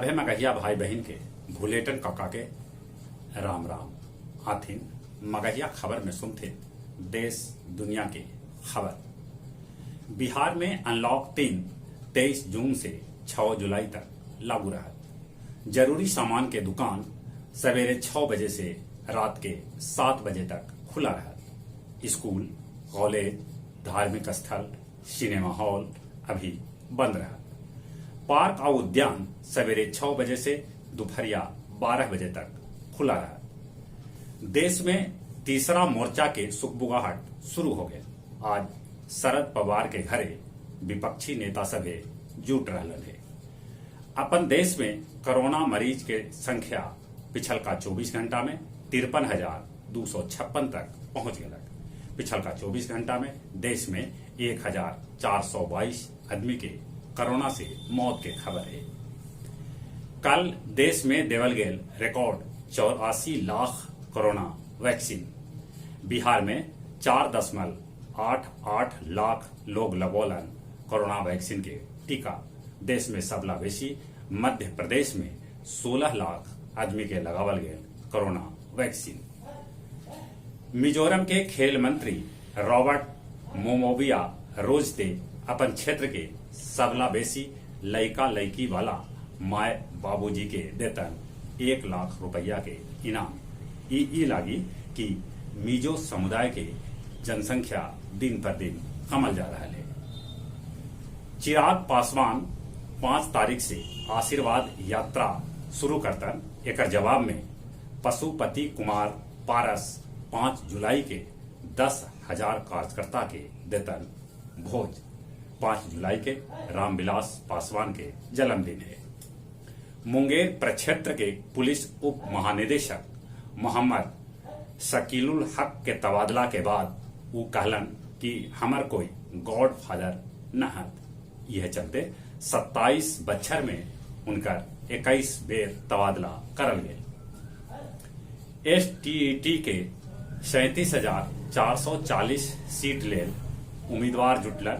सभे मगहिया भाई बहिन के भुलेटन कका के राम राम। आथिन मगहिया खबर में सुनथे देश दुनिया के खबर। बिहार में अनलॉक 3 23 जून से 6 जुलाई तक लागू रहत। जरूरी सामान के दुकान सवेरे 6 बजे से रात के 7 बजे तक खुला रहत। स्कूल, कॉलेज, धार्मिक स्थल, सिनेमा हॉल अभी बंद रहत। पार्क और उद्यान सवेरे 6 बजे से दोपहरिया 12 बजे तक खुला रहत। देश में तीसरा मोर्चा के सुगबुगाहट शुरू हो गए। आज शरद पवार के घरे विपक्षी नेता सभे जुट रहलन हे। अपन देश में कोरोना मरीज के संख्या पिछलका 24 घंटा में 53,256 तक पहुंच गलक। पिछलका 24 घंटा में देश में 1,422 आदमी के कोरोना से मौत के खबर है। कल देश में देवल गेल record 84 lakh corona vaccine. Bihar में 4.88 लाख लोग लगौलन कोरोना वैक्सीन के टीका। देश में सबला बेसी मध्य प्रदेश में 16 लाख आदमी के लगावल गेल कोरोना वैक्सीन। मिजोरम के खेल मंत्री रॉबर्ट मोमोबिया रोजते अपन क्षेत्र के सबला बेसी लइका लइकी वाला माय बाबूजी के देतन 1 लाख रुपया के इनाम। ई लागी कि मिजो समुदाय के जनसंख्या दिन पर दिन कमल जा रहा है। चिराग पासवान 5 तारीख से आशीर्वाद यात्रा शुरू करतन। एकर जवाब में पशुपति कुमार पारस 5 जुलाई के 10,000 कार्यकर्ता के देतन भोज। 5 जुलाई के रामविलास पासवान के जन्मदिन है। मुंगेर प्रक्षेत्र के पुलिस उप महानिदेशक मोहम्मद शकीलुल हक के तबादला के बाद वो कहलन कि हमर कोई गॉड फादर न हत। यह चलते 27 बच्छर में उनकर 21 बेर तबादला करल गए। एसटीईटी के 37,440 सीट लेल उम्मीदवार जुटलन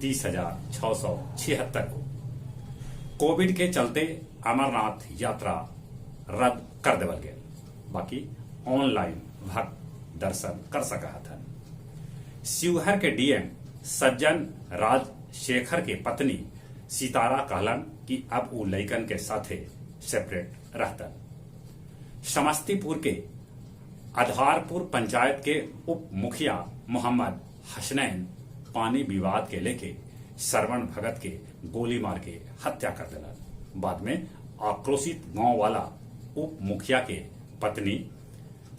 30,676 को। कोविड के चलते अमरनाथ यात्रा रद्द कर देवल गए, बाकी ऑनलाइन भक्त दर्शन कर सका था। शिवहर के डीएम सज्जन राज शेखर के पत्नी सितारा कहलन कि अब वो लइकन के साथे सेपरेट रहतन। समस्तीपुर के आधारपुर पंचायत के उप मुखिया मोहम्मद हसनैन पानी विवाद के लेके श्रवण भगत के गोली मार के हत्या कर दिलन। बाद में आक्रोशित गांव वाला उप मुखिया के पत्नी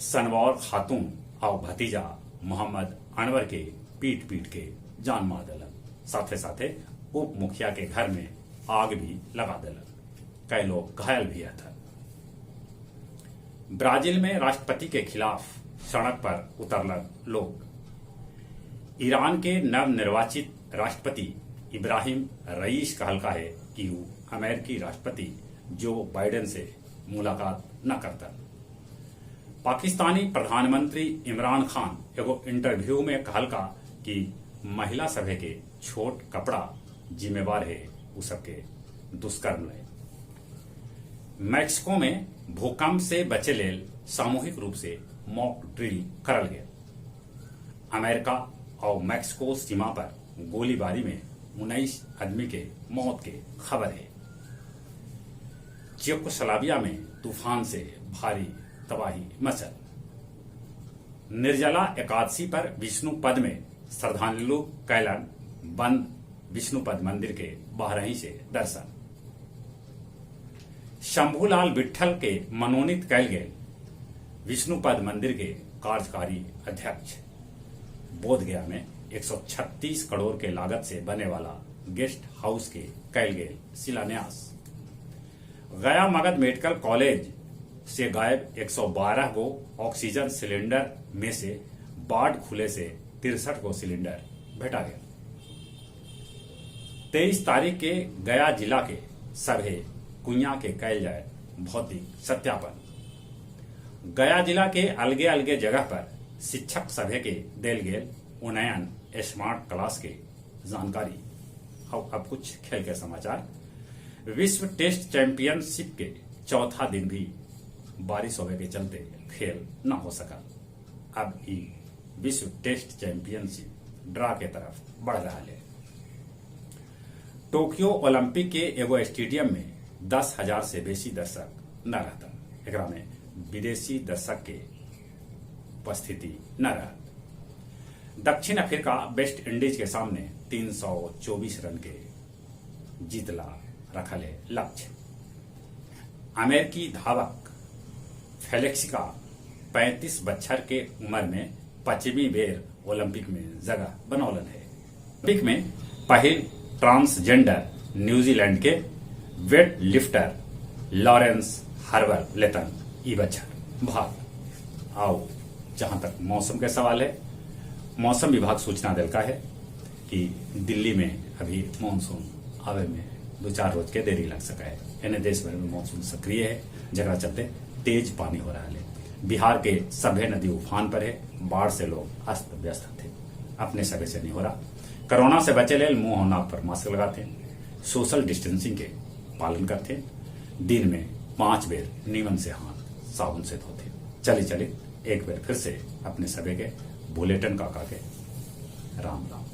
सनवार खातून और भतीजा मोहम्मद अनवर के पीट पीट के जान मार दिलन। साथे साथे उप मुखिया के घर में आग भी लगा दिलन। कई लोग घायल भी हथन। ब्राजील में राष्ट्रपति के खिलाफ सड़क पर उतरलन लोग। ईरान के नवनिर्वाचित राष्ट्रपति इब्राहिम रईस कहलका है कि वो अमेरिकी राष्ट्रपति जो बाइडेन से मुलाकात न करता। पाकिस्तानी प्रधानमंत्री इमरान खान एगो इंटरव्यू में कहलका कि महिला सभे के छोट कपड़ा जिम्मेवार है उ सबके दुष्कर्म ले। मैक्सिको में भूकंप से बचे लेल सामूहिक रूप से मॉक ड्रिल करल गया। अमेरिका और मैक्सिको सीमा पर गोलीबारी में 19 आदमी के मौत के खबर है। चेकोस्लोवाकिया में तूफान से भारी तबाही मचल। निर्जला एकादशी पर विष्णु पद में श्रद्धालु कैलन बंद विष्णुपद मंदिर के बाहर ही से दर्शन। शंभूलाल विट्ठल के मनोनीत कैल गए विष्णुपद मंदिर के कार्यकारी अध्यक्ष। बोधगया में 136 करोड़ के लागत से बने वाला गेस्ट हाउस के कैल गए शिलान्यास। गया मगध मेडिकल कॉलेज से गायब 112 गो ऑक्सीजन सिलेंडर में से बाढ़ खुले से 63 गो सिलेंडर भेटा गया। 23 तारीख के गया जिला के सभे कुइया के कैल जाए भौतिक सत्यापन। गया जिला के अलगे अलगे जगह पर शिक्षक सभे के देल गेल उन्नयन स्मार्ट क्लास के जानकारी। और अब कुछ खेल के समाचार। विश्व टेस्ट चैंपियनशिप के चौथा दिन भी बारिश होवे के चलते खेल न हो सकल। अब ई विश्व टेस्ट चैंपियनशिप ड्रा के तरफ बढ़ रहा है। टोक्यो ओलंपिक के एगो स्टेडियम में 10,000 से बेसी दर्शक न रहता। एकरा में विदेशी दर्शक के उपस्थिति न रहत। दक्षिण अफ्रीका वेस्ट इंडीज के सामने 324 रन के जीतला रखल है लक्ष्य। अमेरिकी धावक फेलेक्सिका 35 बच्छर के उम्र में पचवीं बेर ओलंपिक में जगह बनौलन है। ओलंपिक में पहिल ट्रांसजेंडर न्यूजीलैंड के वेट लिफ्टर लॉरेंस हर्बर लेतन ई बच्छर भाग। आओ जहां तक मौसम के सवाल है, मौसम विभाग सूचना दिलका है कि दिल्ली में अभी मानसून आवे में 2-4 रोज के देरी लग सका है। यानी देश भर में मानसून सक्रिय है, जगह चलते तेज पानी हो रहा है। बिहार के सभे नदी उफान पर है, बाढ़ से लोग अस्त व्यस्त थे। अपने सभे से नहीं हो रहा। कोरोना से बचे ले मुंह और नाक पर मास्क लगाते हैं, सोशल डिस्टेंसिंग के पालन करते हैं, दिन में 5 बेर नीमन से हाथ साबुन से धोते। चली चली एक बेर फिर से अपने सभे के बुलेटिन काका के राम राम।